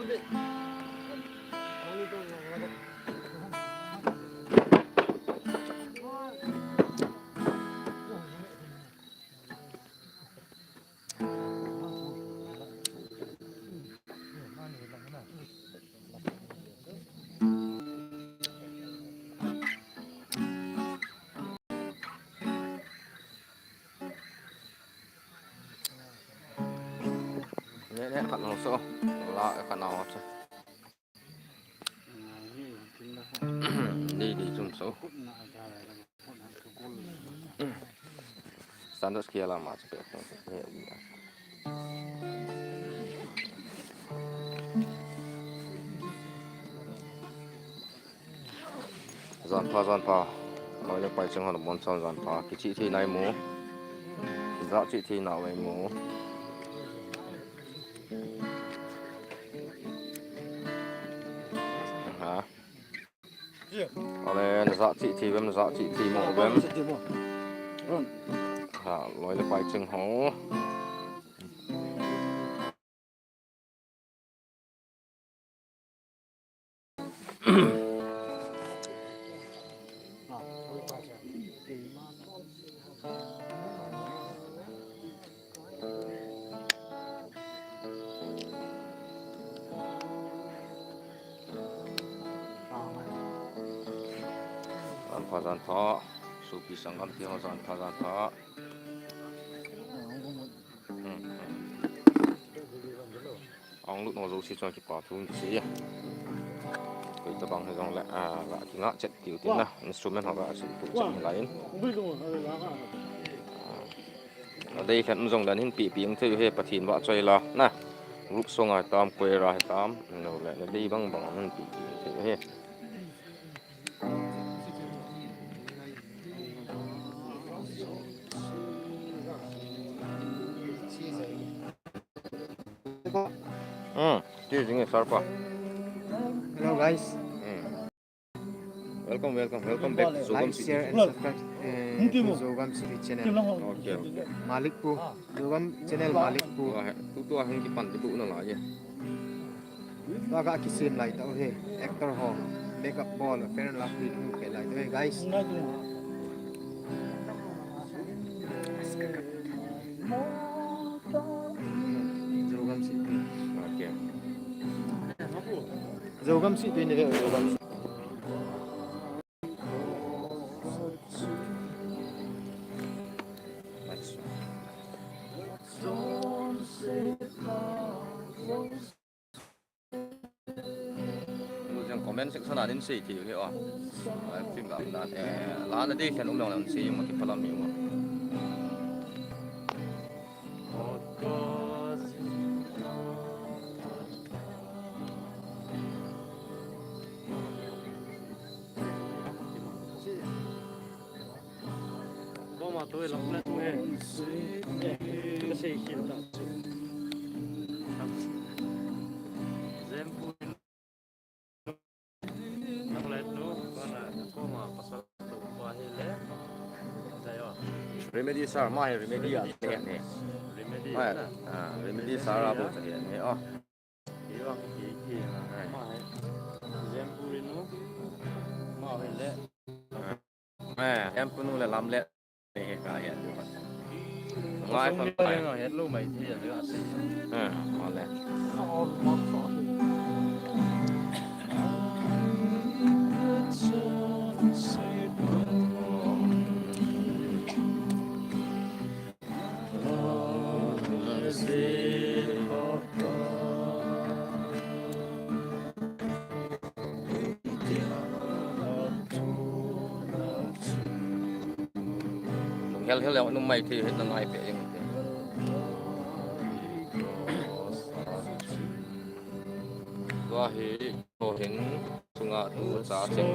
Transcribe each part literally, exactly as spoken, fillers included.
Ne, ne, khat nang so. La, khat nang so. Di, di, zoom so. Standard scale a ma chu pe. Jan pha, jan pha. Loi le pai cheng hon bon chang jan pha. Kichih thei nai mu. Kijah chih thei nau ei mu. Ha. Ale, na jah chih thei vem, na jah chih thei mo vem. Ha, loi le pai cheng ho. Jan pha, jan pha. Sopi sanggam te ho jan pha, jan pha. Hmm, hmm. Ahung lut ho jouse chunga kipa thu kisei e. Koi tabang hijongle, ah, ga kingah chet tiu tin na, instrument ho ga sei tiu chet hilai in. Ah, adei khat um jongle hin pehpeh thei u ahi, Pathen vahchoi la na. Group song a hitam, choir a hitam, no le, nadei bang bang hin pehpeh thei u ahi. Hmm, ti jing e, sir pa. Hello, guys. Hmm. Welcome, welcome, welcome back to Zogam City. Like, share and subscribe, eh, to Zogam City channel. Okay, okay. Malik pu, Zogam channel Malik pu. Wah, tu tu ahung kipan tu tu na la ye. Tua ga kisem lai tau ahi, actor ho, makeup bol, Fair and Lovely kimu peh lai tau ahi, guys. Zogam City. Okay. Zogam City ni ve, Zogam City. Comment section a din sei thei u ahi o. Film lam dan, eh, la na dei khen um jong le sei jong ma kiphalam hi u. Koma tu lam le tu he. Ka sei khel ta. Zempu. Nang le tu, kona, koma pasal tu pa hi le. Remedy sir, ma hi Remedy a te ne. Remedy. Ah, Remedy sir a bu te ne. Oh. Iwang ki ki na. Ai. Ma hi. Zempu inu. Ma hi le. Eh, em punu le lam le. Eh, ka ya tu. Ngai kon pai. Ngai het lo mai ti ya tu asi. Eh, ma le. Hel hel, nung mai thi, het na ngai pe ing. Tua hi. Ho hin, sunga tu cha cheng,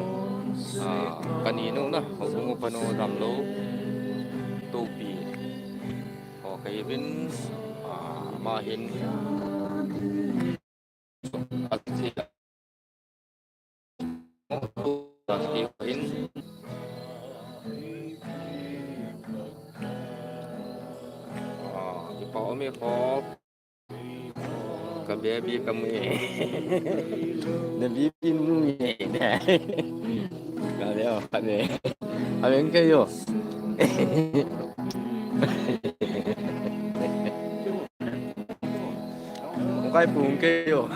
ah, kani nu na, ho bungu panu damlou, topi, ho kaivin, ah, ma hin, ah, kipa umi ho, Ka Baby kamu e. Na baby mu e. Ka le o, ka le. Abeng kayo. Kai pung kayo.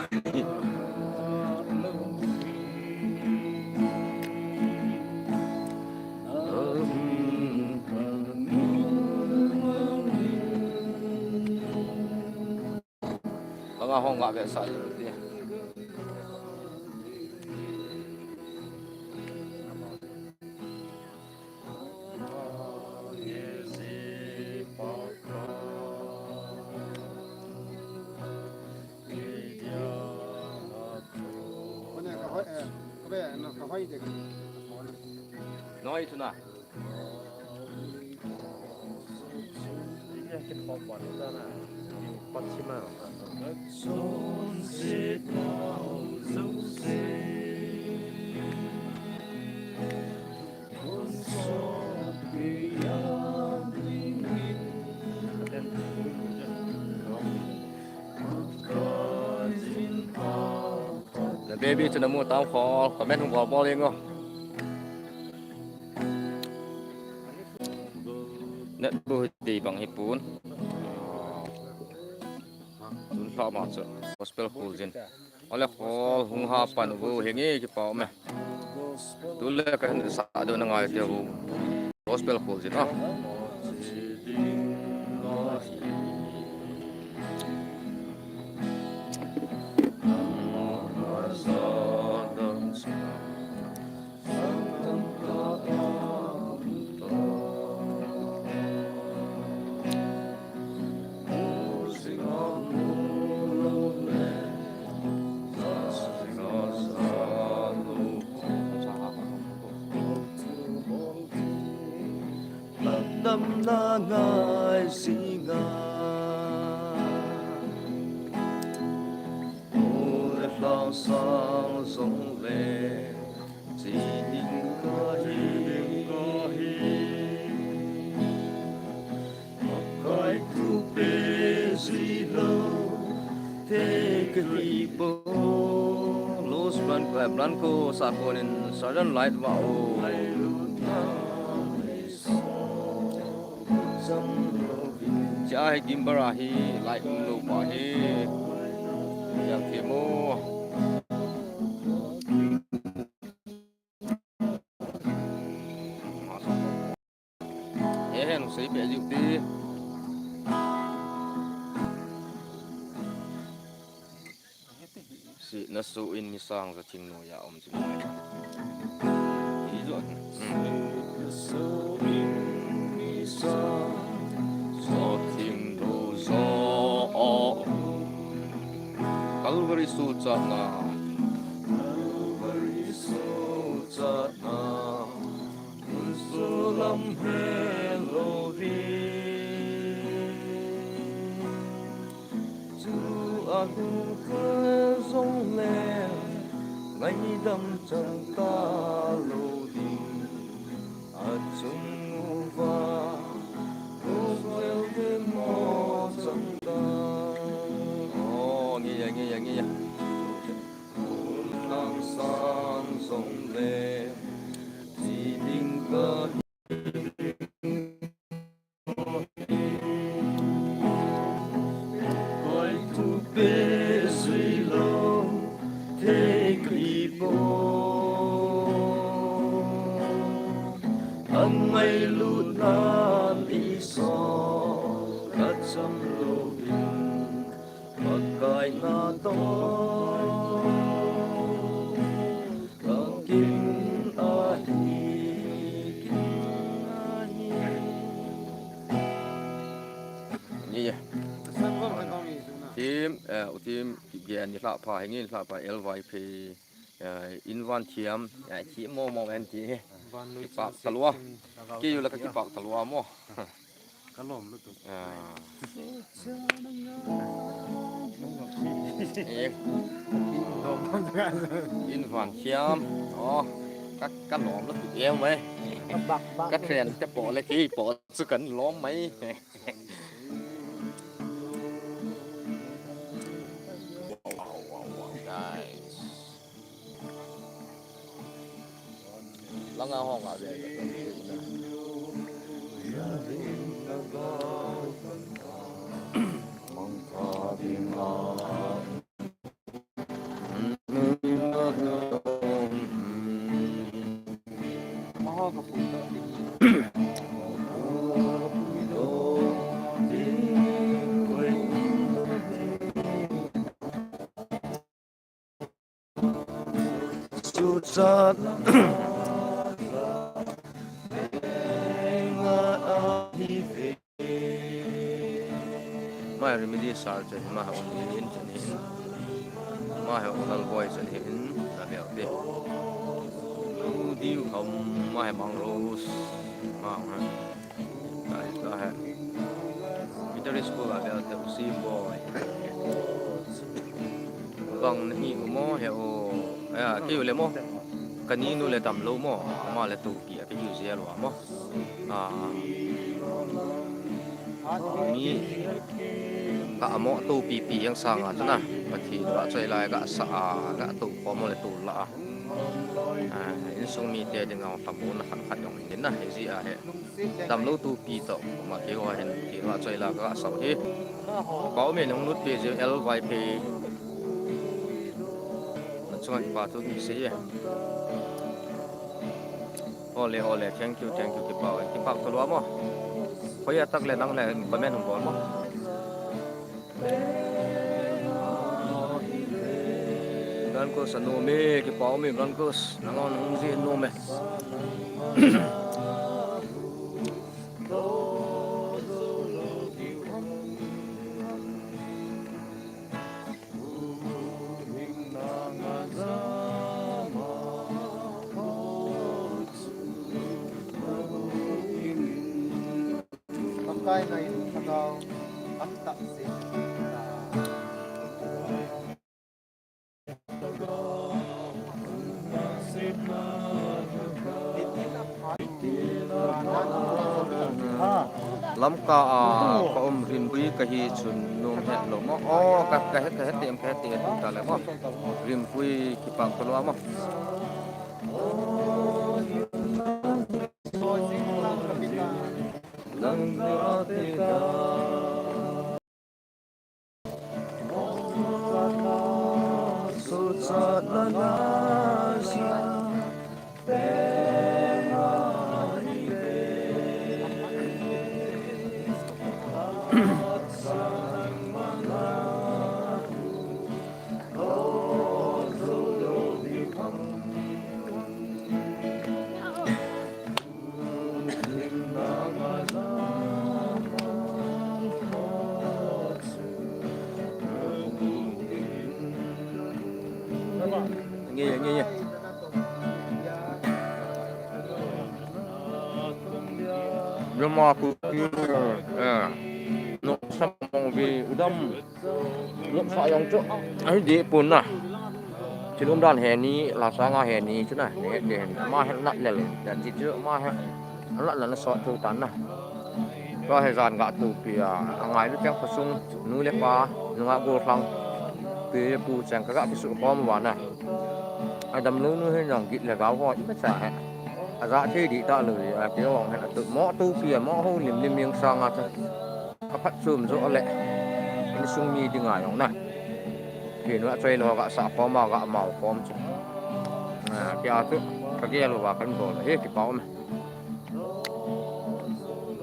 Langa hong nga ve sa ti. Noi tu na. Na baby chu na mu tam kho, comment hung bol bol jeng o. Net bu ti bang hi pun. Tun lha ma chu gospel khol jin. Ole khol hung ha pan u henge kipa me. Tule ka hin sa do na ngai te u. Gospel khol jin a. Damna ngai singa, ole lhang sang jong le. Chi ding kahi, chi ding kahi. Pakai thu pe jui lou te kahi poi. Los Blan-, Blanco Sakon in Southern Light va o. Cha hi gimbal a hi light um lou pa hi. Yang themo. He he, nung sei pe jiu ti. Sihna soh in mi sang ja thing noiya um jing. Hi jo. Hmm. Sihna soh in mi sang ja thing noiya um. Calvary sochatna. Calvary sochatna. Jerusalem he lou hi. Chu a hung kal jong le, ngaidam chan talou ding. A chung uva, Israel te mo chan ta. Oh, nge ya, nge ya, nge ya. Hun lang sang jong le, chi ding kahi. Koi thu pe jui lou thei kahi poi. Angailutna lisa kacham lou in. Pakai natoh kakin ahi, kin ahi. Ni e. Team, eh, u team, Kipgen ni lhah pha, henge lhah pha, L Y P, eh, in van thiam, eh, thi mo mo en ti. Kipak talou a. Kei u la ka kipak talou a mo. Ka lom lutuk. Ah. Eh. In van thiam. Oh, ka, ka lom lutuk em mai. Ka bak, bak. Ka trend te po le kei po chu kan lom mai. Anga hong a ve. Mai Remedy Sar chen, mai ha um in chen hin. Mai ha um Lalboi chen hin, na leo te. Diu ham, mai ha Mang Rose, mai ha. Tahi, tahi. Military school a bel te u Sim Boy. Bang nahi u mo he o. Aya, kei u le mo. Kani nu le damlou mo. Ama le tupi a kei u zel u a mo. A. Mi ka amo tupi pi yang sanga chu na. Pathen va choi lai ka sa a, ka tu ko mo le tu la a. A, insung mite dinga tabu na khat khat jong in na, hijeh a he. Damlou tupi toh, ma keiho hin, keiho choi la ka sah hi. Kipah ume nahung lut peh jeh u L Y P. Achunga kipah thu kisei e. Ole, ole, thank you, thank you, kipah uve. Kipah tah lou mo. Hoi a tah le nang le comment hung bol mo. Broncos anom e, kipah ume Broncos. Nangon hung ji nom e. Pakai ngai lhagao tamtah seh. Lamka a ka um Rinpui kahi chun nom het lou mo. O, ka, ka het, ka het tem, ka het tem, ka het tem ta le mo. Rinpui kipah tah lou mo. Nge, nge, nge. Jama ku, eh, no sa mong vi udam. Lupsa jong chu ahi deh pon na. Thil umdan heni, la sanga heni chu na, ne, ne, ama he nat lel, dan chi chu ama he nat lel na sot thu tan na. Ka he jan ga tupi a, angai lu cheng khosung, nu le pa, nunga golhang, pi le pu cheng ka ga kisu khom uva na. Adamlou nu he jong git le gao ho, imacha he. Aja thei dih talou, a kei jong he atu, mo tupi a, mo ho lim lim jeng sanga chu. Ka phatchom jo le, insung mi dinga jong na. Kei nu a choi lou ga sa khom a ga mau khom chu. A, kei a chu, ka gel uva kan bol hi kipah ume.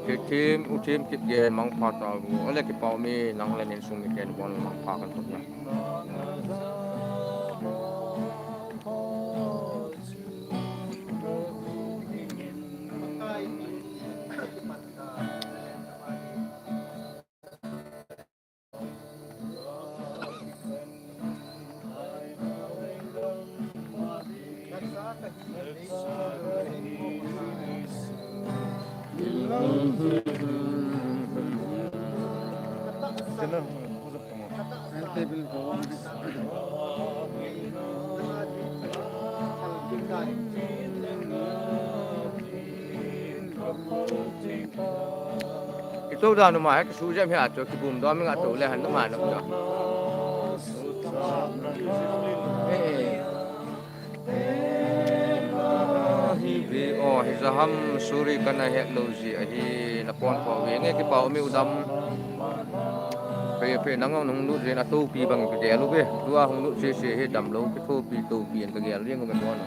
Kei thim, u thim Kipgen mangpha tauvo. Ole kipah ume, nang le insung miten bon mangpha kan thum na. Ito da numa he, kisu jep he a chu, kibum dom nga to le han numa lo chu. Eh, eh. Jaham suri kana het lou ji ahi, na pon pon ve nge kipa u mi u dam. Phe phe nang hung lut jin a topi bang kigel uve. Tua hung lut sese hi damlou kithopi topi an kagel jing uve pon.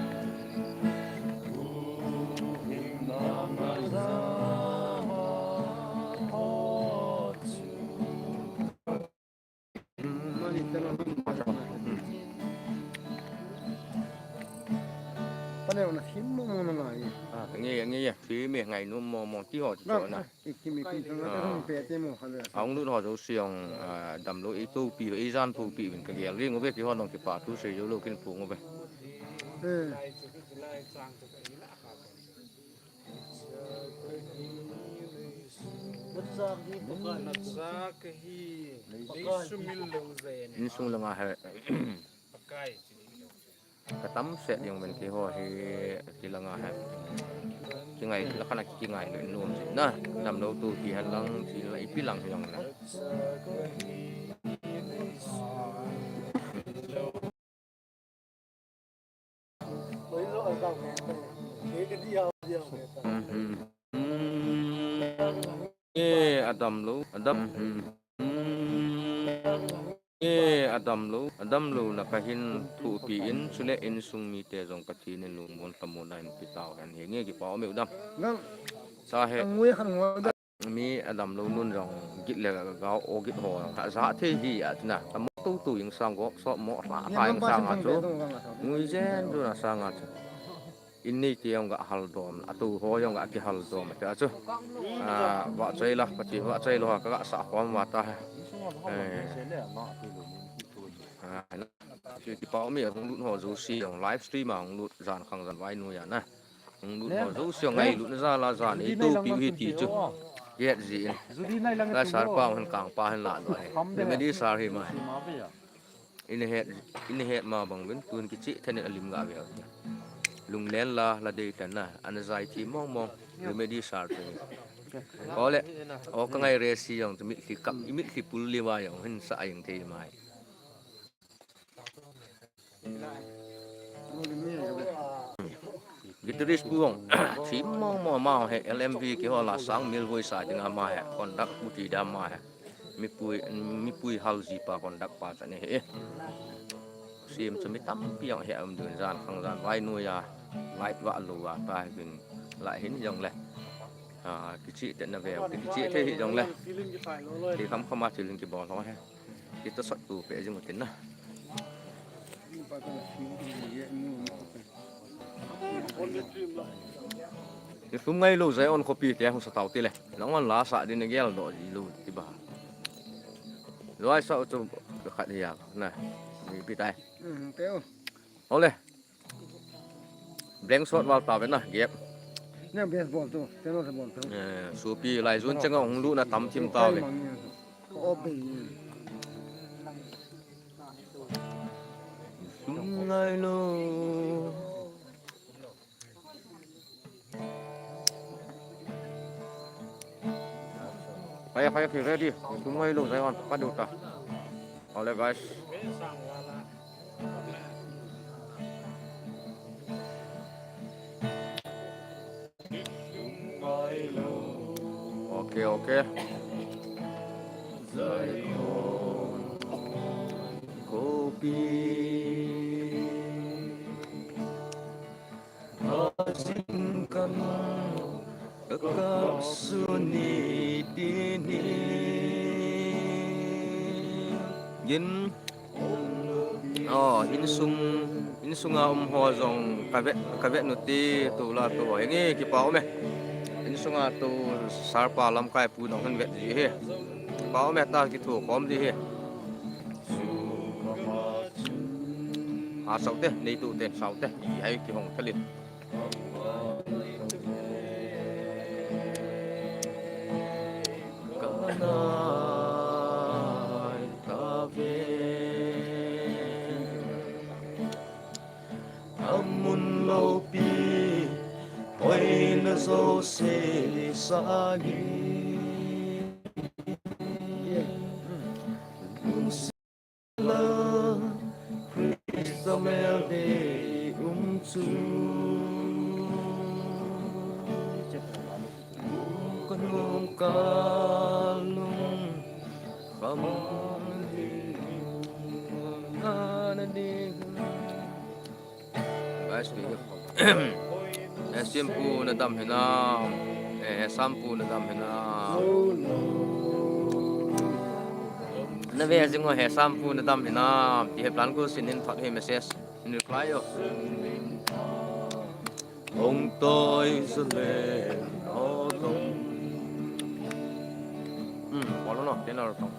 Paneo na thim mo mo na ngai. Ah, nge, nge, nge, thim me ngai nu mo mo ti ho ti na. Cho na. Ikimi kum tang na hung pe te mo kha le. Hung lut ho jouse jong, ah, damlou i topi, i jan topi vin kagel jing uve ti ho nong kipa thu sei jou lou kin phong uve. Eh. Insung langa he. Ka tam set jong ven keiho hi kilanga he. Kingai, la kana kingai lou nom ji na. Damlou topi hen lang, ti la ipi lang hi jong na. Mhm. Eh, a damlou, a dam, mhm. Eh, a damlou, a damlou na kahin thupi in, chule insung mite jong kathi nin lungmon lhamon ahin pe tau hen. Hi nge kipa u mi u dam. Nang. Sa he. Angui khan ngoi da. Mi a damlou nun jong git le gao o git ho jong ha ja thei hi a tina. Tamo tu tu ing sang gok so mo hla tha ing sang a chu. Ngui jen jun a sang a chu. In nei te jong ga hal dom, a tu ho jong ga kihal dom te a chu. A, va choi la, Pathen va choi lou ha ka ga sa khom va ta. Eh. A, na, chu kipa u mi a hung lut ho jouse jong live stream a hung lut jan khang jan vai noiya na. Hung lut ho jouse jong ngailutna jal a jan ei topi u hi ti chu. Kihet ji in. Lai sar pa hen kang pa hen la doh e. Remedy sar hi ma. Ina het, ina het ma bang vin tun kicheh thet in alim ga ve. Lunglen la, la dei tan na, ana jai thi mong mong, remedy sar tu. Ole, o ka ngai re si jong tu mitlhi kap, i mitlhi pul li va jong hin sa a jeng thei mai. Guitarist pu jong, thi mong mong ma he, L M V kiho la sang mil voi sa ding ama he, conduct pu ti da ma he. Mipui, mipui hal ji pa conduct pa cha ni he. Sim chu mi tampi jong he um dun jan khang jan vai noiya light va lou va ta hin la hin jong le. A, kicheh thet na ve, kicheh thei hi jong le. Ti kham kham a thil in kibol ho he. Kita sot tu pe jing utin na. Ni sum ngai lou jai on khopi te hung sa tau ti le. Nang on la sa din gel doh ji lou ti ba. Loi sa chu khat hi ya na. Ni pi tai. Mm, teo. Ole. Blank shot val ta ve na, gap. Na best ball tu, teno se ball tu. Eh, supi lai jun chang hung lu na tam thim ta ve. Open. Sum ngai lou. Kaya, kaya, okay, ready. Sum ngai lou, Zion. Padu ta. Ole, guys. Okay, okay. Kopi. Ajing kan ka suni tini. Gin. Oh, insung, insunga um ho jong ka vet, ka vet nu ti tu la tu. Henge kipa um e. Insunga tu sarpa lamkai pu dong kan vet ji he. Kipa um e ta kithu khom ji he. Ha sau te, nei tu te, sau te. Ai kihong thalin. Amun lopi, hoina jouse sangin. La Christa mel dei um chu. Guys, we have Hesam pu nadam hinam. Eh, Hesam pu nadam hinam. Nave jing ho Hesam pu nadam hinam. Ti he plan ko sin hin thot he message. Hin reply yo. Hong toi sa le, oh, tong. Hmm, bol no, tenor tong.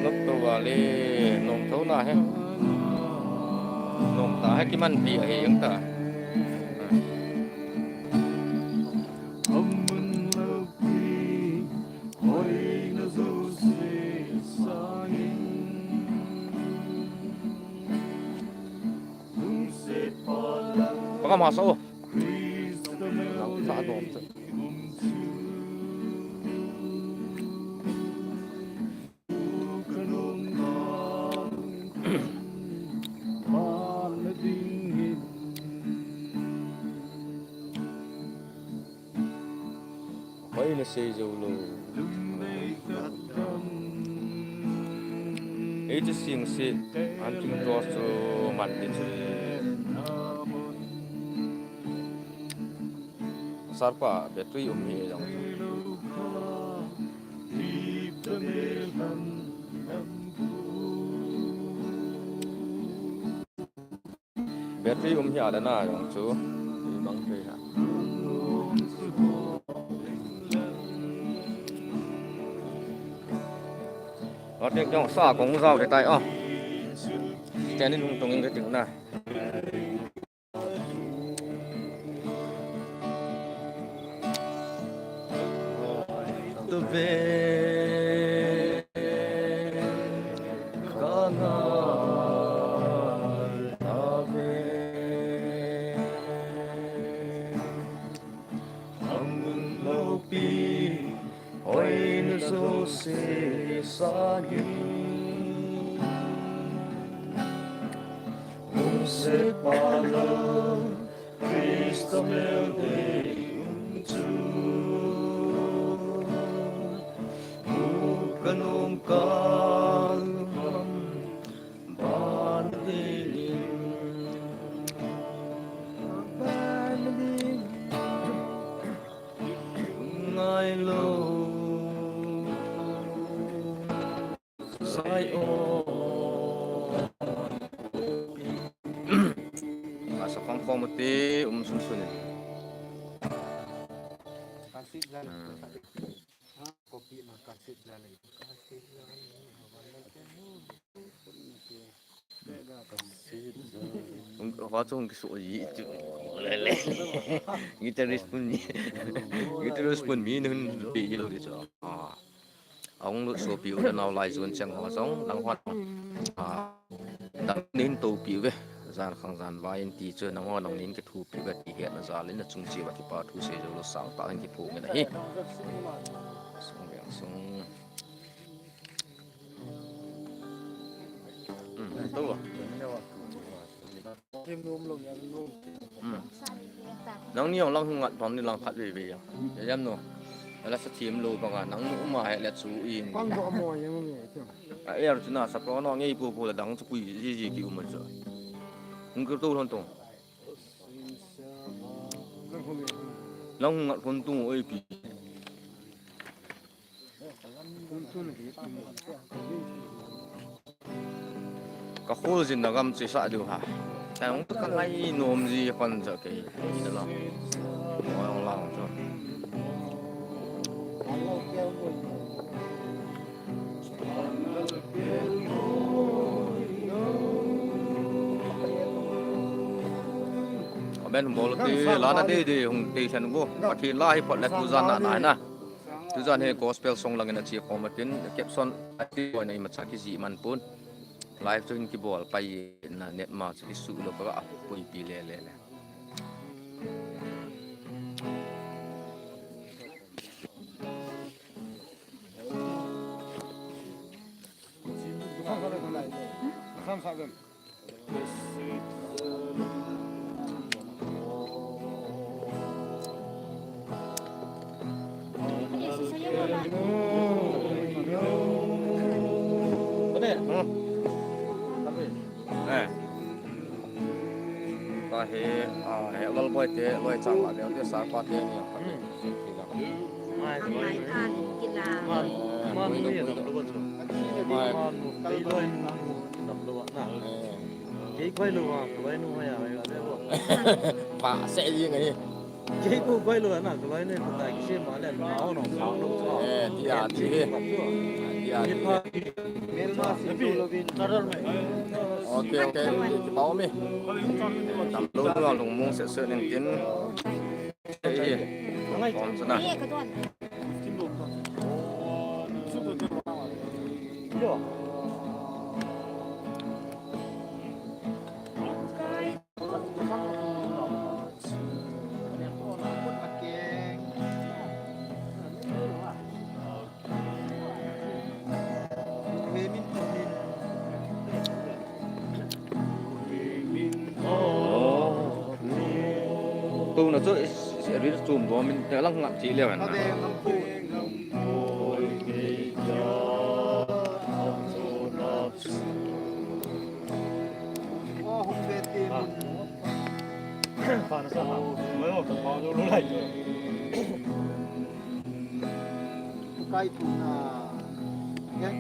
Nok to vale, nong to na he. Nong ta he kiman pi a he yang ta. Pakam ha so. Sa dom. Hoi na sei jou lou. Ei chu sing si, an king cross chu man tin chu. Sarpa battery um hi jong chu. Battery um hi a le na jong chu. I mang thei ha. Lo tek jong sa kong jao le tai o. Chen in hung tong in le ting na. Hoina jouse sangin, lungset pha lou, Krista meldei um chu, mu kanom kal ham, ban dingin, ban dingin. Ngai lou. Sai o. Asa khong khong mati um sun sun. Hmm. Hung, ho chu hung kiso ji chu. Le, le. Guitarist pun mi. Guitarist pun mi nun pi ji lou di chu. Ah. Ahung lut sopi u le nao lai jun cheng ho jong nang hon. Ah. Dang nin topi uve. Jan khang jan vai in ti chu nang hon nang nin kithopi uve ti hetna jal in nachung cheh uva kipa thu sei jou lou sangtah in kiphong in ahi. Sung veng sung. Hmm, to. Hmm. Nangni jong lang hung ngat pang ni lang khat veve jong. Jam no. Ala sa thim lou banga nang nu ma he le chu in. Pang do mo jong ni chu. A er chu na sa pro no ngei pu pu la dang chu pui ji ji ki um chu. Hung kir to lhon to. Nang hung ngat pon tu oi pi. Ka khol jin na gam chesa diu ha. Ka hung ka ngai nom ji kon ja ke. Ni la. Mo jong lang chu. Amen bol ti la na de de hung te san bo. Pathen la hi phot le tu jan na na na. Tu jan hi gospel song lang in a chi khom tin caption a ti ko na imacha kijih man pon. Live chu in kibol pai na net ma chu isu lo ka ga pui pi le le le. Eh. Ka he, ah, he Lalboi te, loi chang la, te sa pa te ni. Mai. Kei koi lou a, koi lou a, ya, ya, ya. Pa se yi ngai. Kei ko koi lou a na, koi lou a na, ko ta ki se ma le, ma o no, ma o no. Eh, ti a, ti he. Ti a, ti he. Okay, okay. Pao mi. Tam lou lou a lung mong se se nen tin. Eh, eh. Kon sana. Tuna chu i, i, i ri chum do min te lang ngap chi le wan. Kai tu na. Nang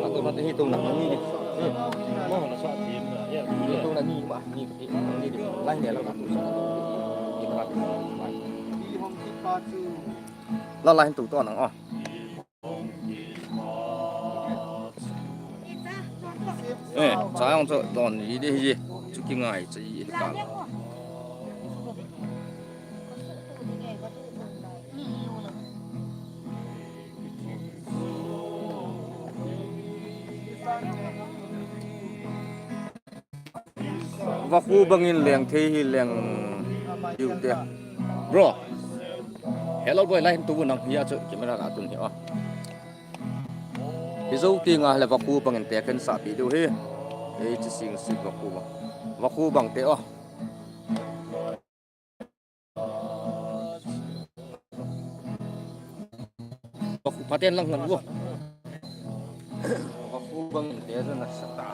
nang tu na hi tu na ni. Mo na sa ti na. Ya. Ni tu na ni ma ni ti ni ni. Lai ne la tu sa. Ni ka. Ni hong ki pa tu. La la hin tu to nang o. Eh, cha jong chu don ji de ji. Chu kingai chu ji ka. Vakhu bangin leng thei hi leng diu te. Bro. Hello boy, lai hin tu nang hi a chu camera ka tun hi o. Hi zo ti nga le vakhu bangin te ken sa pi diu hi. Ei chi sing si vakhu bang. Vakhu bang te o. Vakhu phaten lang ngan vo. Vakhu bang te na sa ta.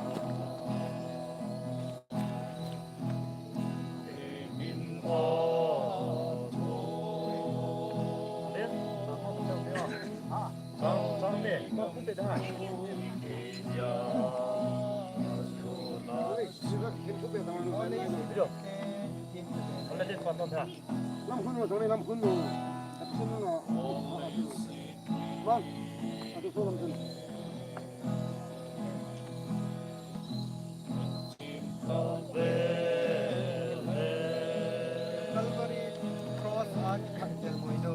Calvary cross a kikhat tel moi lo.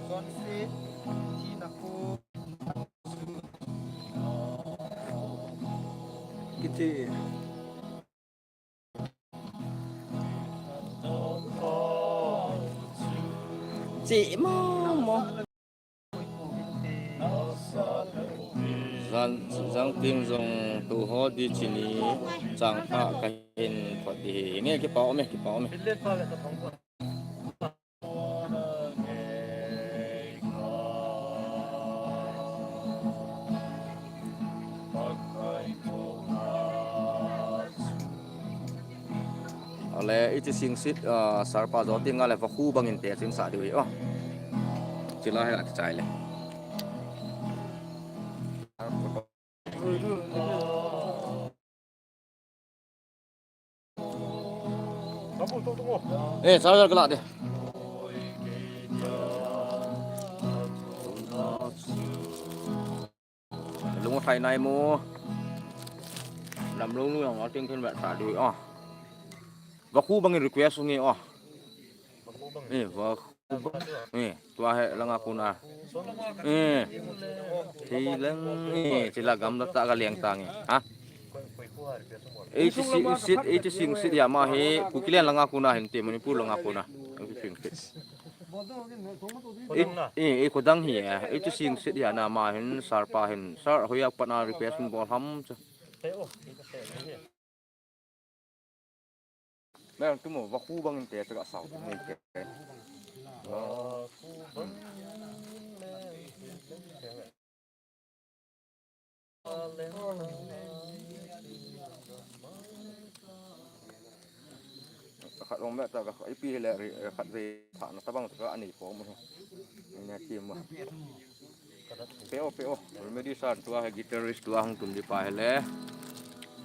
Son se, thina ko. Kiti. Chi mo mo. Jan, jan tin jong tu ho di chini chang pha ka hin phot di hi. Nge kipah me, kipah me. Ale, iti singsit, ah, sarpa jo tinga le vakhu bangin te chin sa diu hi, oh. Chila hi la kichai le. Eh, charger kala de. Lung thai nai mo. Lam lung nu yang ating ken ba ta dui ah. Vakhu bangin request nge o. Eh, vakhu bang. Eh, tua hi langa kona. Eh. Thei leng, eh, chila gamla ta ka leng ta nge. Ha? Eighty sing sit, eighty sing sit hi ama hi Kukiland langa kona hinte, Manipur langa kona. Eighty sing sit. Eh, eh, khodang hi, eh, eighty sing sit hi ana ama hin, sir pa hin, sir hoiya pat na request bol ham chu. Nang tumo, vakhu bangin te, te ka sao, tumo te. Khat long me ta ka, ipi le, khat ve, tha na tabang ta ka ani ko mo. Ina ti mo. Pe o, pe o. Remedy san tua hi guitarist tua hung tum di pa hi le.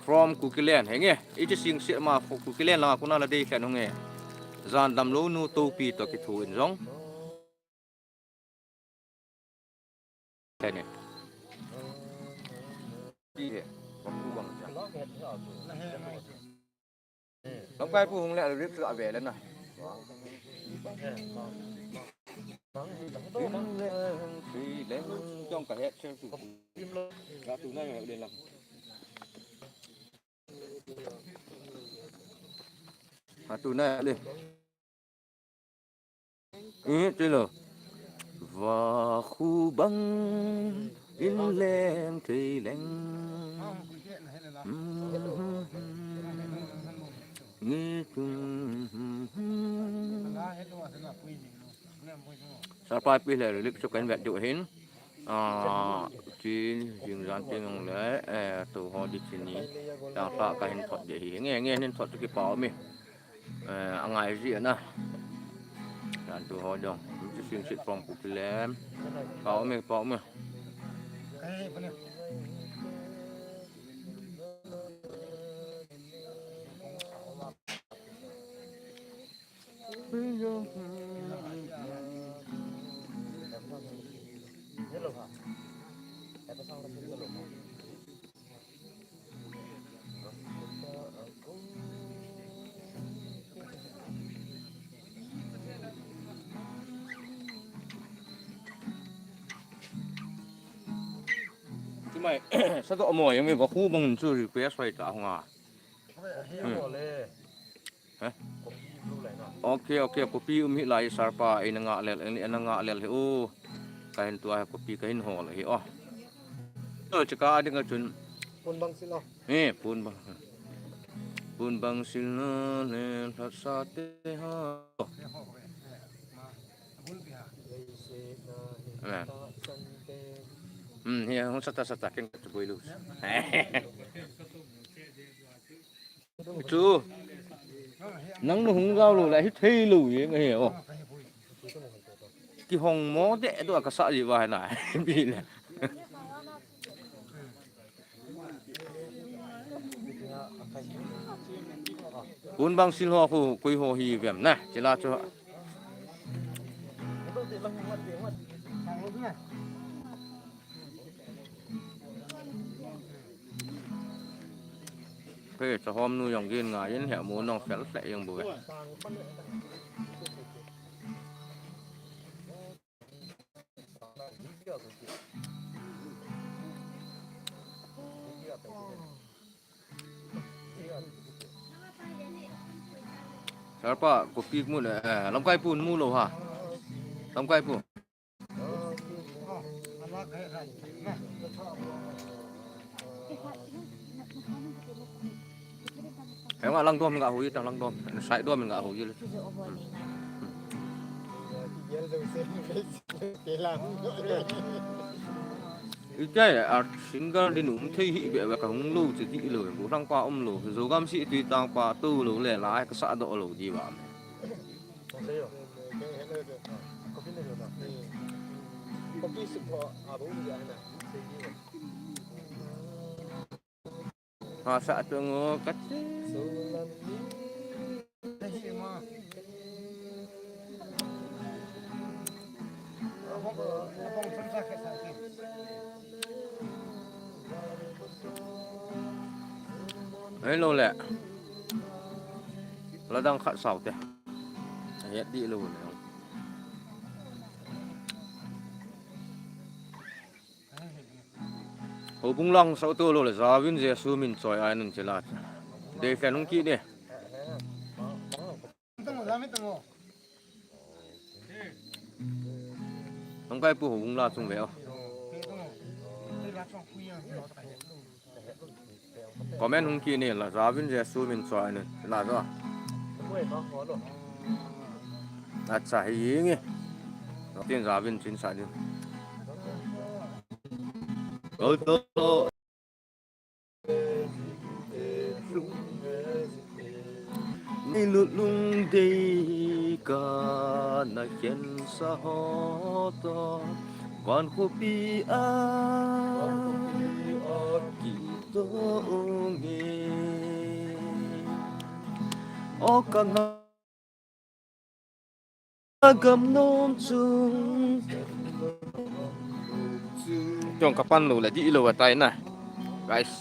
From Kukiland. Henge, eighty sing sit ma Kukiland langa kona la dei khen hung e. Jan damlou nu topi to kithu in jong. Tene. Ti he. Vakhu bang cha. Lamkai pu hung le rip chu a ve le na. Leng, leng, jong ka het che chu. Ka tu na le lang. Ka tu na le. Eh, ti lo. Vakhu bang in leng thei leng. Nge tum. Sir pa ipi le lyric chu kahin vet diu hin. Ah, tin jing jan tin nung le, eh, tu ho di chini. Tang sa kahin thot di hi. Nge, nge hin thot chu kipa um e. Eh, angai ji na. Jan tu ho jong. Eighty sing sit from Kukiland. Pa um e, pa um e. Chumai, sa to mo, yang mi vakhu bang chu request hoi ta hung a. Hmm. He? Okay, okay, copy um hi lai sir pa, ina nga lel, ina nga lel hi o. Kahin tua hi copy kahin hol hi o. To chika ding a chun. Pun bang silo. Eh, pun bang. Pun bang silo le lhat sa te ha. Amen. Hmm, hi hung sata sata ken ka boi lu. Chu. Nang nu hung gao lo la hi thei lo ye nge o. Kihong mo de do ka sa ji va na. Bi na. Pun bang sil ho khu kui ho hi vem na. Chila chu. Phei chahom nu jong gin nga in he mu nong fel hle jong bu ve. Sir pa, copy mu le, eh, lamkai pu mu lo ha. Lamkai pu. Hei nga langdom nga hui tang langdom. Sai dom nga hui le. Ite a singer din um thei hi be ka hung lo che di lo. Bu thang pa um lo. Zogam si tui tang pa tu lo le lai ka sa do lo di ba. Ha sa tu ngo kat. Hello le. Ladang khat sao te. Ahet di lo ne. Houbung lang sao to lo le, Javin Jesu min choi ai nun chila. Dei khen hung ki ne. Hung kai pu houbung la chung ve o. Comment hung ki ni la, Javin Jesu min choi ni la jo. Acha, hi nge. Tin Javin chin sa ni. Go to. Ni lut lung dei ka na khen sa ho to, van khopi a ki to nge. O ka nga Agam nom chung. Chong ka pan lo le di lo atai na. Guys.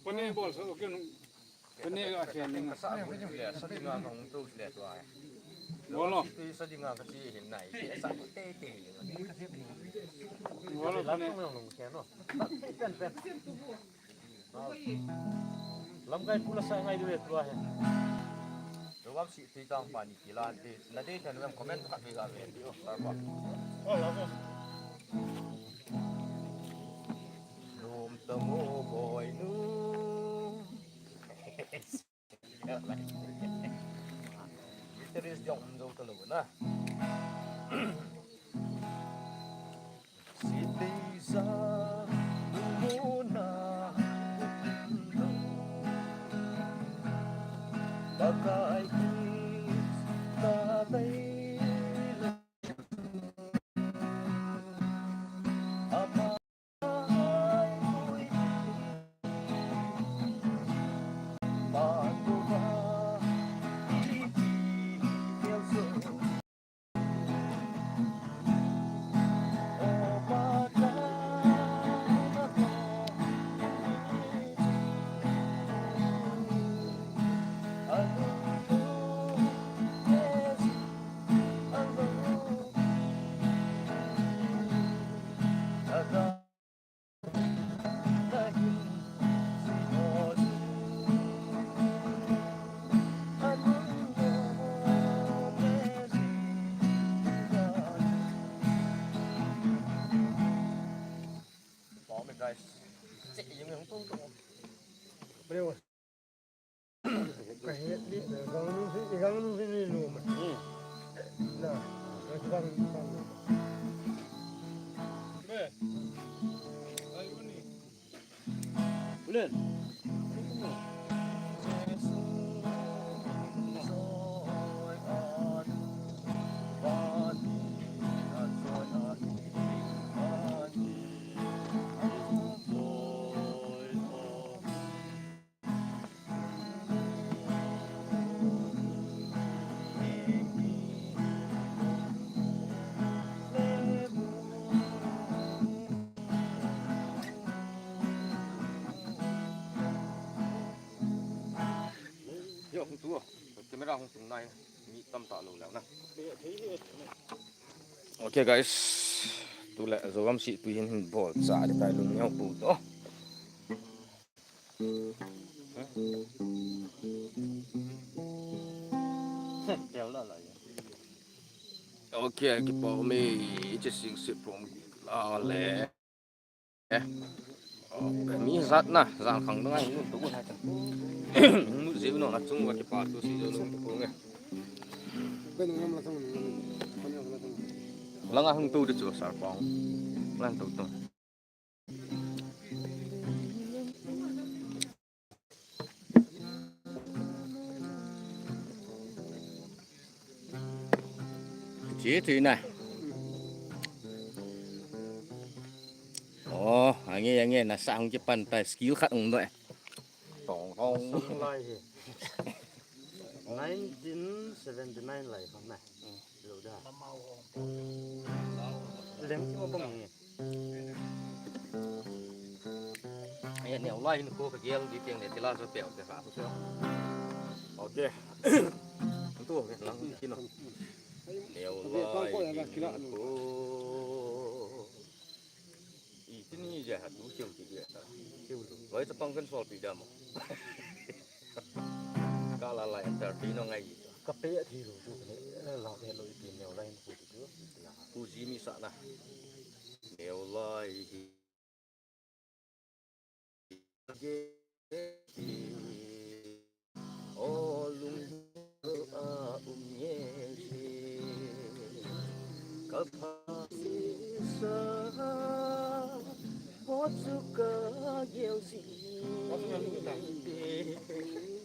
Pani bol sa, okay, no. Pani ga khen ni. Sa, sa, sa, dinga ka hung tu le tu ai. Bolo. Sa, sa, dinga ka chi hin nai. Sa, te, te. Bolo, pani. Lamkai pula sa ngai dule tua he. Lugam si tui tang pani kila de. Na de kan comment khat ve ga ve. Tar ba. Lum ta mo boy nu. Guitarist jong um jou talou na. Sitei sa lumona lo. Pakai Krista dei lo. Ama Bravo. Ka het di, gang nu si, gang nu si ni lu ma. Hmm. Na, na gang, gang. Be. Ai uni. Ulen. Yo, hung tung o. Camera hung tung nai. Mi tam ta lo leu na. Okay, guys. Tule, Zogam si tu hin hin bol cha di tai lung neo pu to. Okay, kipa mi ichi sing si prom la le. Eh. Mi jat na, jat khang dang ai, nun tu hai ta. Nun jiu no, achung va kipa tu si jo nun tu nge. Langa hung tu de chu, sar pang. Lan tu tu. Chi, chi na. Oh, ange, ange, nasa hung kipan ta, skill khat hung doi. Tong, tong. Lai hi. Nineteen seventy-nine lai khang na. Lo da. Lem ki mo bang ni. Ai, neo lai hin ko ka gel di tiang le ti la jo peo te ha. Okay. Tu ke lang ki no. Neo lai hin ko. I tin hi ja ha tu siu ti ja. Siu lu. Loi ta pang kan sol pi da mo. Ka la la enter ti no ngai. Ka pe a thi lu tu ne. La pe lo i ti neo lai hin ko ti tu. Tu ji mi sa na. Neo lai hi. O lung a um nge si. Ka pha si sa. Ho chu ka gel si.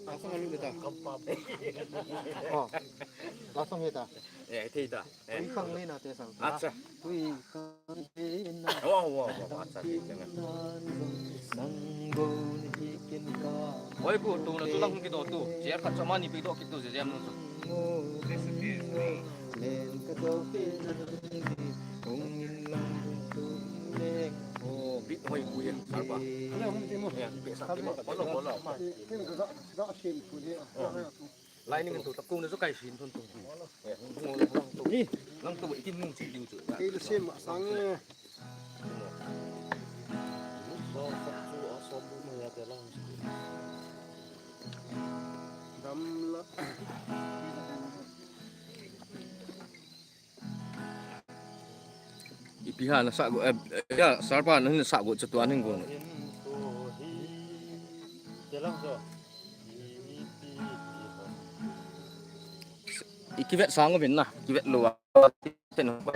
Ka pa. Oh. La song hita. Eh, thei ta. Eh. Tui khang nei na te sang. Acha. Tui khang nei na. Wa, wa, wa, wa, acha, thei ta. Nang go ni hi kin ka. Oi, ku, tu na tu lang kido tu. Jer khat sama ni pi do kitu jer jam nu tu. Len ka do pe na ni. Ong in lang tu ne. Oh, bit hoi ku ya. Sarpa. Ya, pe sa ki mo. Bolo, bolo. Kin ka da, da shin ku ne. Lai ning tu ta kung na chu kai sin thun tu. Ni. Lang tu i tin nung chi diu chu. Kei le sem ma sang. Dam la. Ipi ha na sa go, eh, eh, ya, Sarpa na hin sa go chu tua hin go. I kivet sang uvin na, kivet lou a. Ten ko,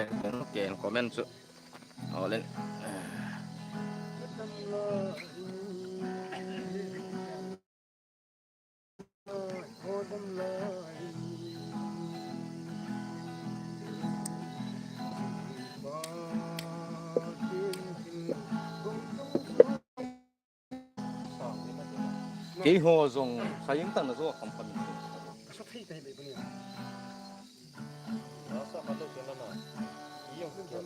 ken comment chu. Olen. Keiho jong saying tang na jo kham kham. Ka sa thei thei le bani. Na sa ka lo ke na na. I jong ke.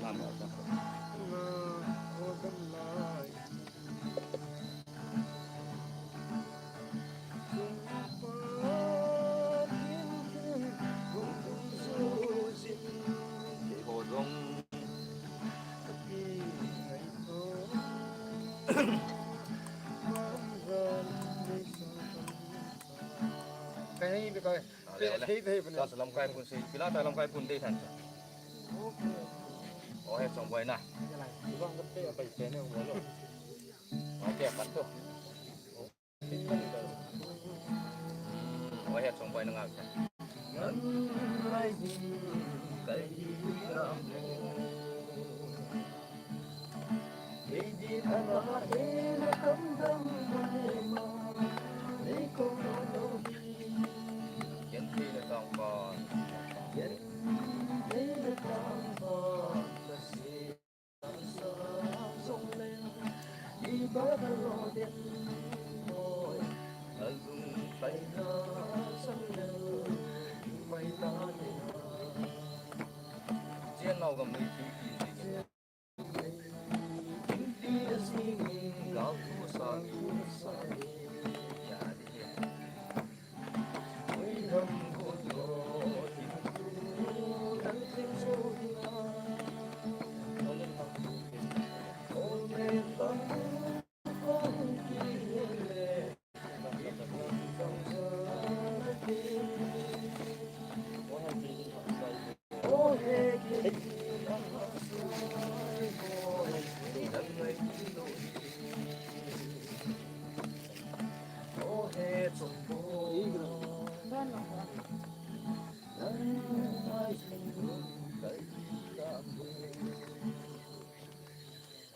Na na na. Kei ni, kei. Ole, ole. Thei, thei, thei. Tua lamkai pun si, pila ta lamkai pun dei than. O he, chong boi na. Okay, pan tu. Hmm, o he, chong boi na ngal ta.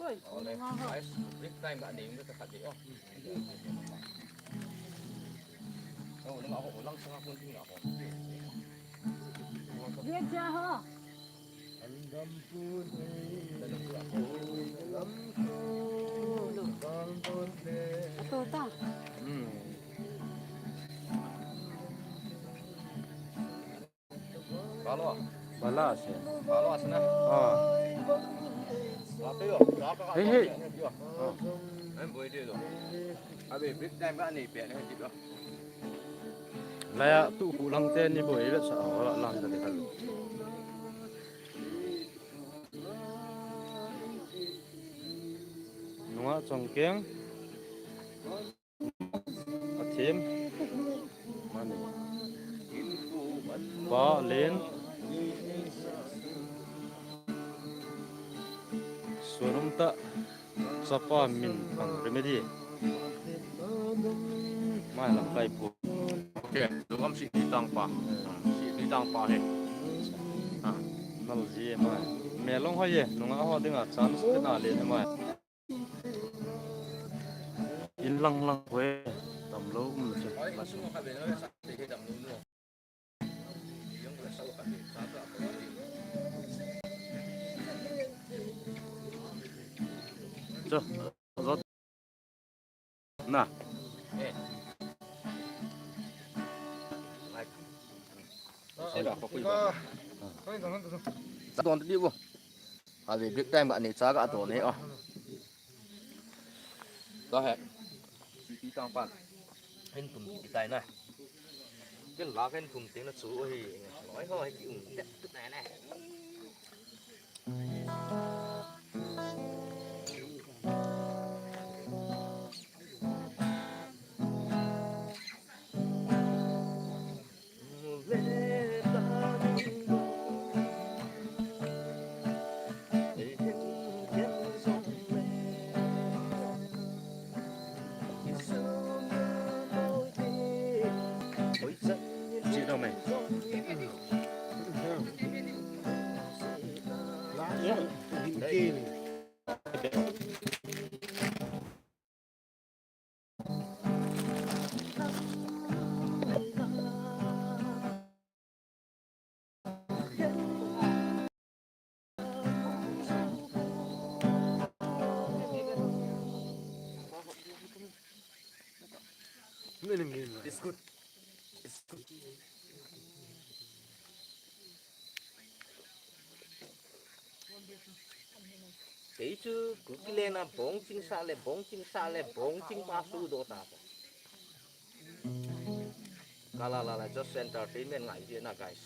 Oi, oh, le. Guys, break time ga nei, ka khat de, oh. Oh, nang ho, lang sanga kun ting ho. Dia dia ho. Ito ta. Hmm. Balo. Bala se. Balo asna. Ha. Hey, hey. Ha. Em boi de do. Abe break time ga nei pe ne ti do. Laya tu ku lang te ni boi le sa ho lang te kal. Nunga chong keng. Athim. Mani. Pa len. Sunum ta. Sapa min pang remedy. Mai lang kai pu. Okay, lungam si ni tang pa. Si ni tang pa he. Ha. Nal ji mai. Me long ho ye, nunga ho dinga chance te na le mai. In lang lang we, tam lo um che. Cho, cho. Na. Sa don ti bu. Ave break time ga nei cha ga don he o. Ka he. Siti tang pan. Hin tum ki tai na. Ken la ken tum ting na chu hi. Loi ho hi ki um det tu na na. It's good. It's good. Kei chu Kuki le na bong ching sa le, bong ching sa le, bong ching pa su do ta. La la la la, just entertainment ngai ji na, guys.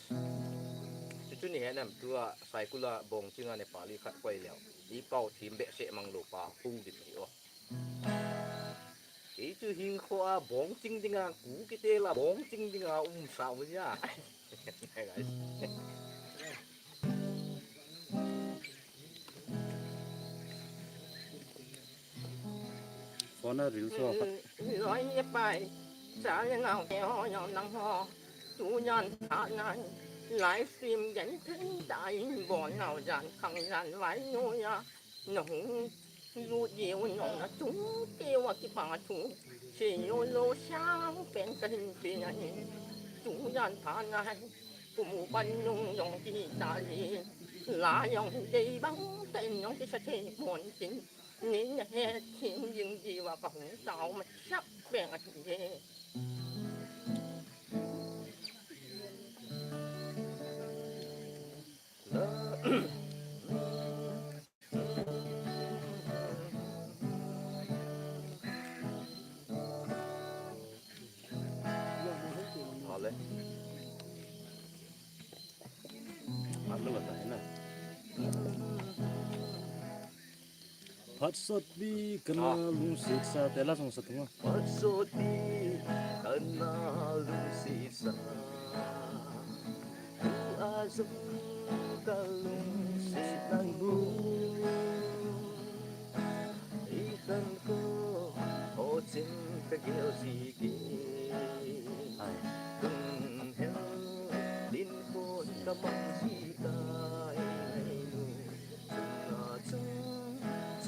Chu chu ni he nam tua Saikul a bong ching a Nepali khat koi leo. I pau thim be se mang lo pa pu di pi o. Kei chu hing kho a bong ching dinga Kuki te la bong ching dinga um sa u ya. Guys. Phone a reel so. Loi ye pai. Cha ye ngau ke ho yo nang ho. Tu yan tha nai. Livestream yan thei dai bo nau yan khang yan vai nu ya. Na hung lut ye u nong na chung te wa ki pa thu. Che yo lo sang pen ka hin pe na ni. Tu yan tha nai. Kum u pan nung yong ki ta li. La yong dei bang ten yong ki sa thei mon tin. Nin na he thim jing ji wa ka hung tao ma sap beng a thim he. Phat sot pi kana lungset sa te la song sa thunga. Phat sot pi kana lungset sa. Tu a zong ka lungset nang bu. I khan ko ho chin ka gel si ki. Ai. Tung hel din kon ka mang si tai nu. Tung a chung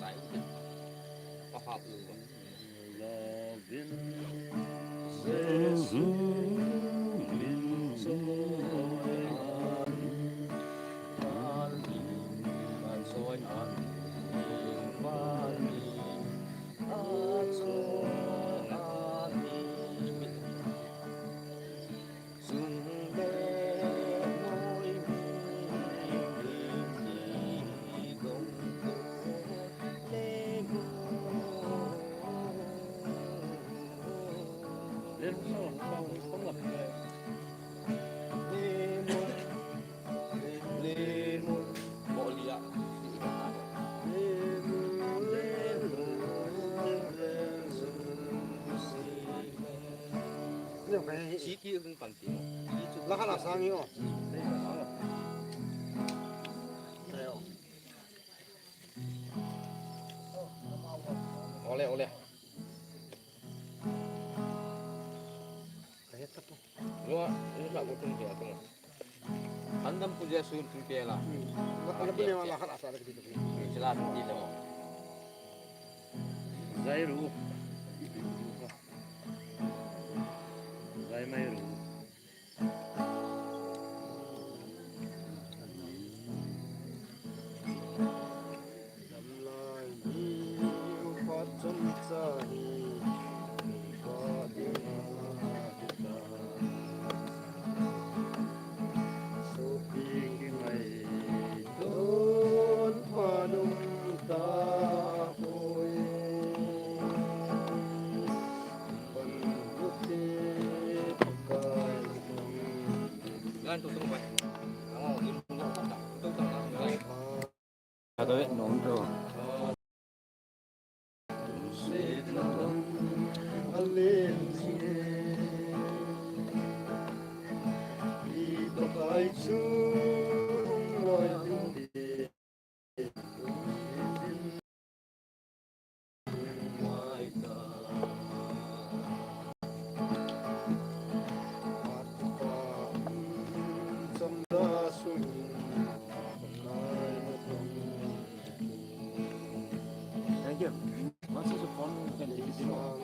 chai. Pahap lu. Siki hung pang ti. Lahat asang yo. Ole, ole. Kahit na po. Yo, yo sa ko tung kaya ko. Andam ko dia sun tung kaya la. Alam mo na yung lahat asa na dito. Sila tung dito. Zairu. Zai Mairu. Thank you. Once is a phone, you can take it, you know.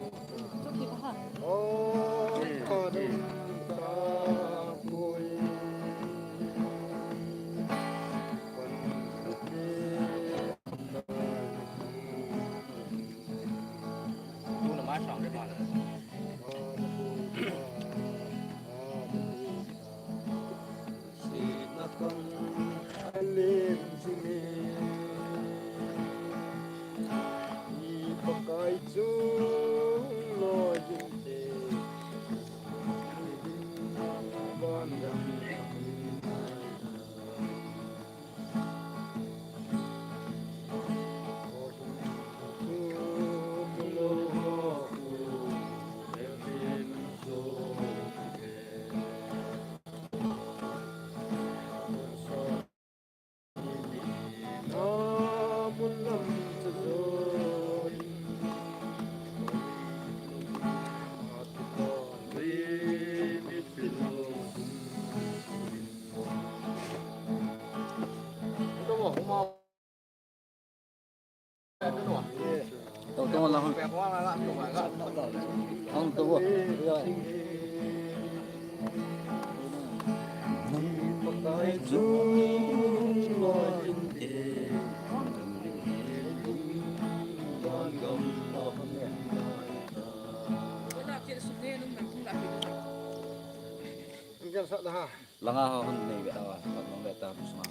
Langa ho hon nei ve ta va, hon nei ve ta, sunga.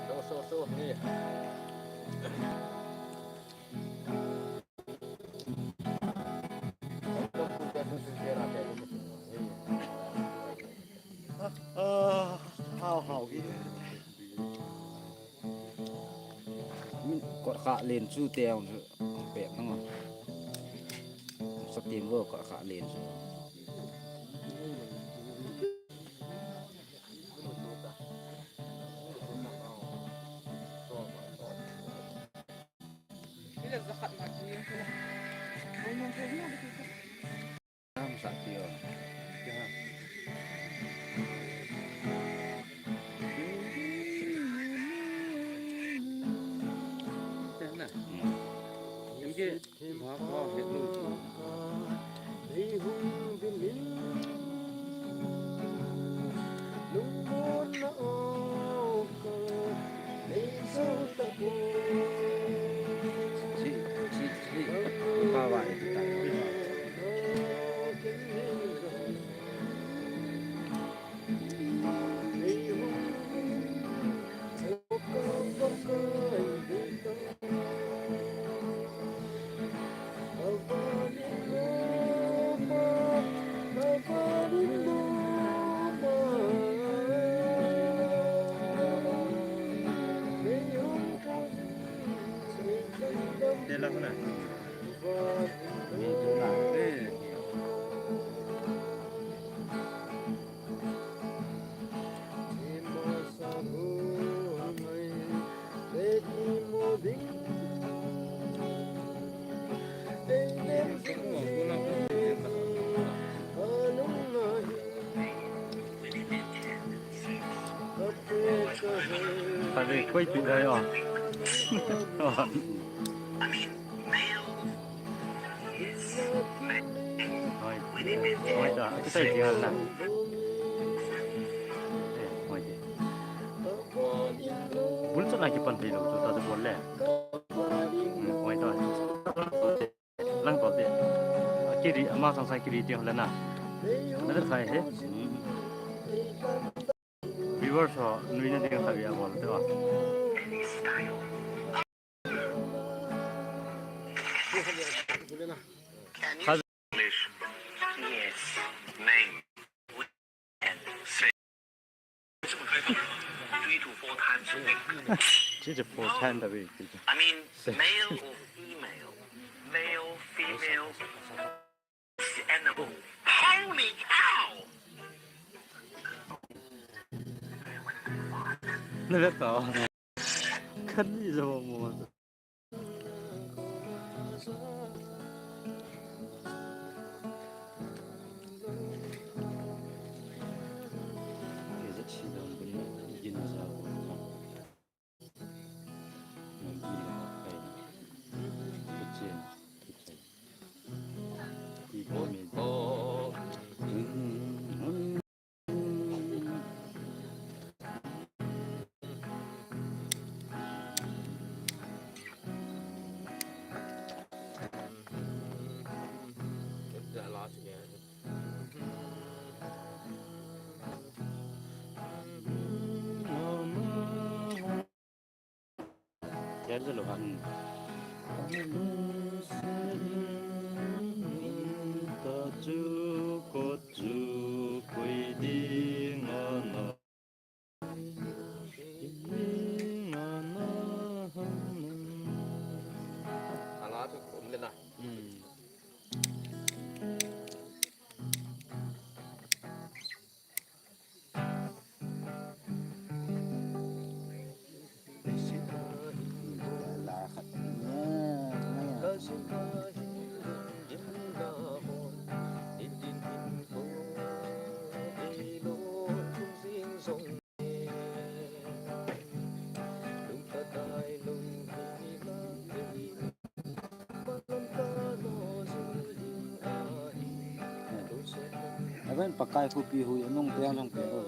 So, so, so, ni. Ah, hao, hao, ki. Min kot kha len chu te ang chu pe nang. Sa tin vo kot kha len chu. Am sa ti o. Koi pi dai o. Hoi. Hoi da, akisai ti hal na. Eh, hoi de. Bul chana kipan thei lou chu ta chu bol le. Hmm, hoi da. Lang to de. Akiri, ama sang sang kiri ti hal na. Na le khai he. Hmm. Viewers ho nuina ding khat via bol te o. English. Yes. Name. And say. Three to four times a week. Three to four times a week. I mean, male or female, male, female, animal. Holy cow! Naleta. Kani jabo mo. Kel jalo han. Ta chu kot chu koi ding ana. Ala chu kum le na. Hmm. Aben Pakai khopi hui anung te anung te ho.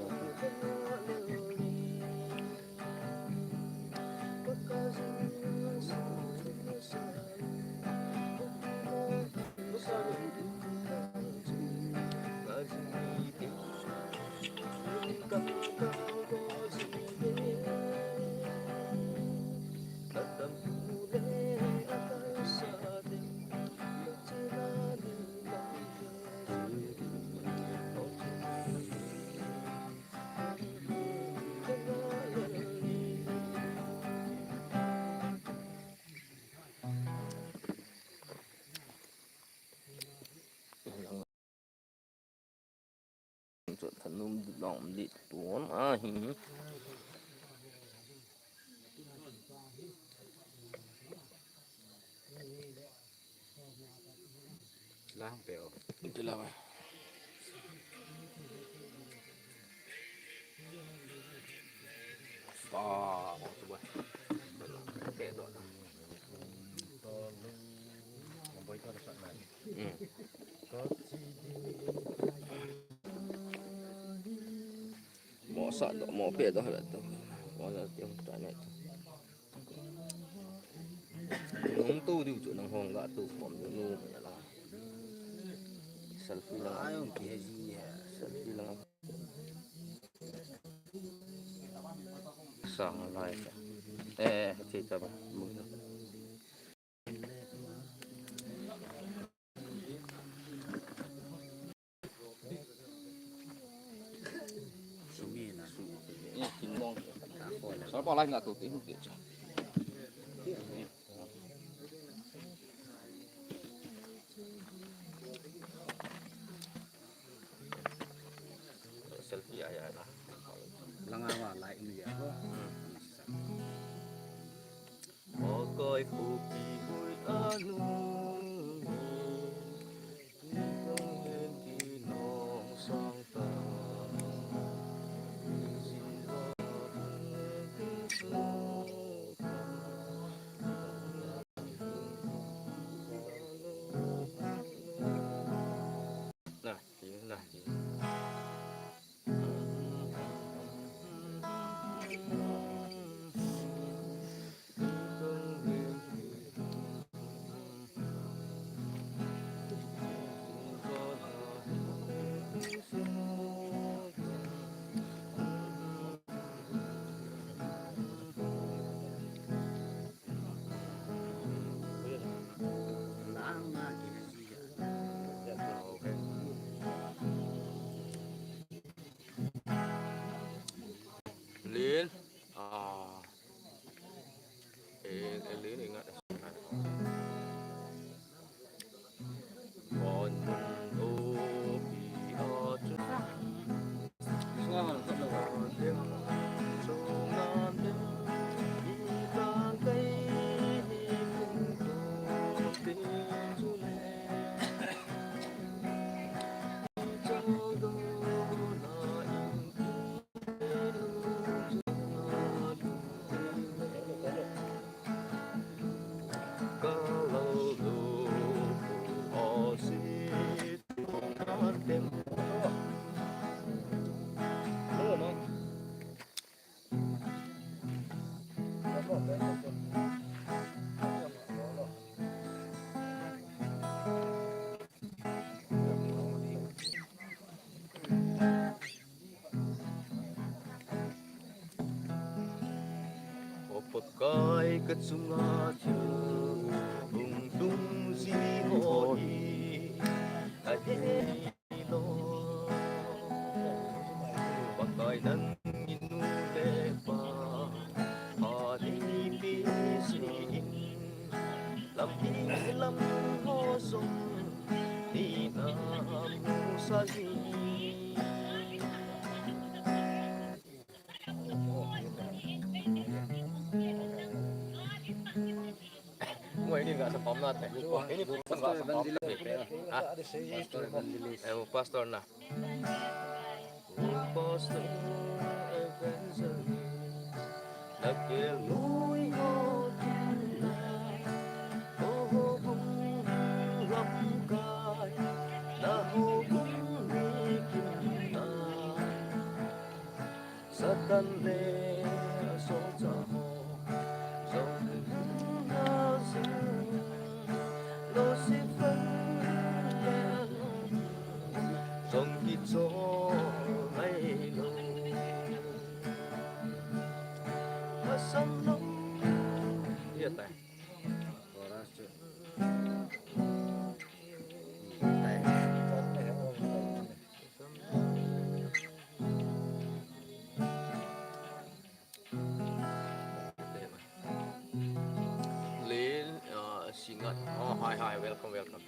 Chu thanum long li tuam ahi. Lang pe o. Iti lang. Ta, o tu ba. Pe do. Mo sa do, mo pe do hala to. Mo sa ti ta ne to. Nung tu diu chu nang hong ga tu pom diu nu la. Selfie la. Ai, okay, ji ya. Selfie la. Sang lai ta. Eh, ti ta ba. Sa pa lai na tu ti hu ti cha. Selfie ai ai na. Langa ma lai in ya. Mo koi pu pi hui anu. Ni kong len ki nong sang ta. Ni zin ta. Lin. Ah. Eh, eh, Lin, ingat. O Pakai, ka chunga thil hung tung ji ho hi ahe lo. Pakai, nangin nu le pa pha nei pe jeh in, lampi lam ho jong nei na musa ji. Mo ini ga sa pam na te. Ini pam ga sa pam na te. Ha? Pastor evangelist. Eh, pastor na. Pastor evangelist. Na kel lui ho kin na. Ho ho kum lam kai. Na ho kum ni kin na. Satan le asolchah ho jong hung na jing, Lucifer le jong kichol ngai lou. Lhasam lou. Iya tai. Chorus chu. Tai. Lin, uh, Singat. Oh, hi, hi, welcome, welcome.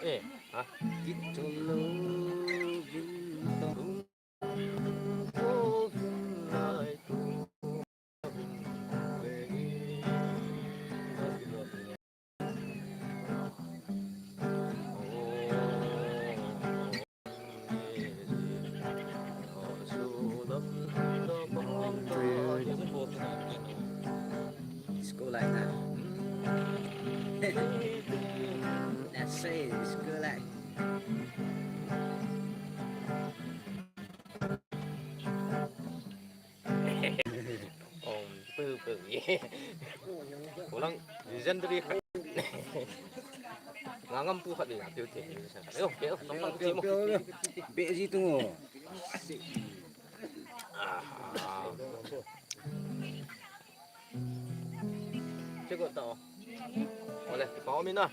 Eh, ha? Kit chom lou vin tong. Disco light na. That's it, disco light. Ong, pu, pu, ye. Ulang legendary khat. Ngangam pu khat dia, piu te, piu te. Yo, yo, tong tong ti mo. Be ji tu ngo. Ah. Check out tao. Ole, pao mi na.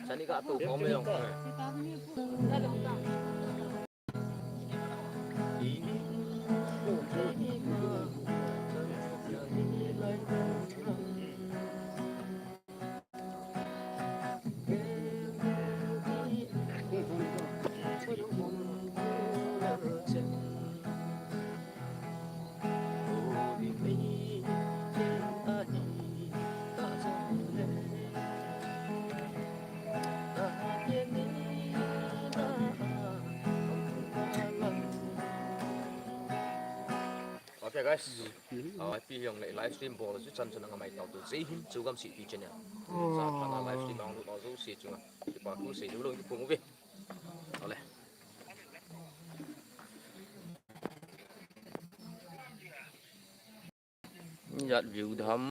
Sani ka tu, pao mi yong. Guys, ah, pi hiong le live stream bol chu chan chan anga mai tau tu. Jai Hind, Chogam City channel. Sa kana live stream ang lu tau chu si chunga. Kipa thu sei lu lo ki pung uve. Ale. Jat view dam.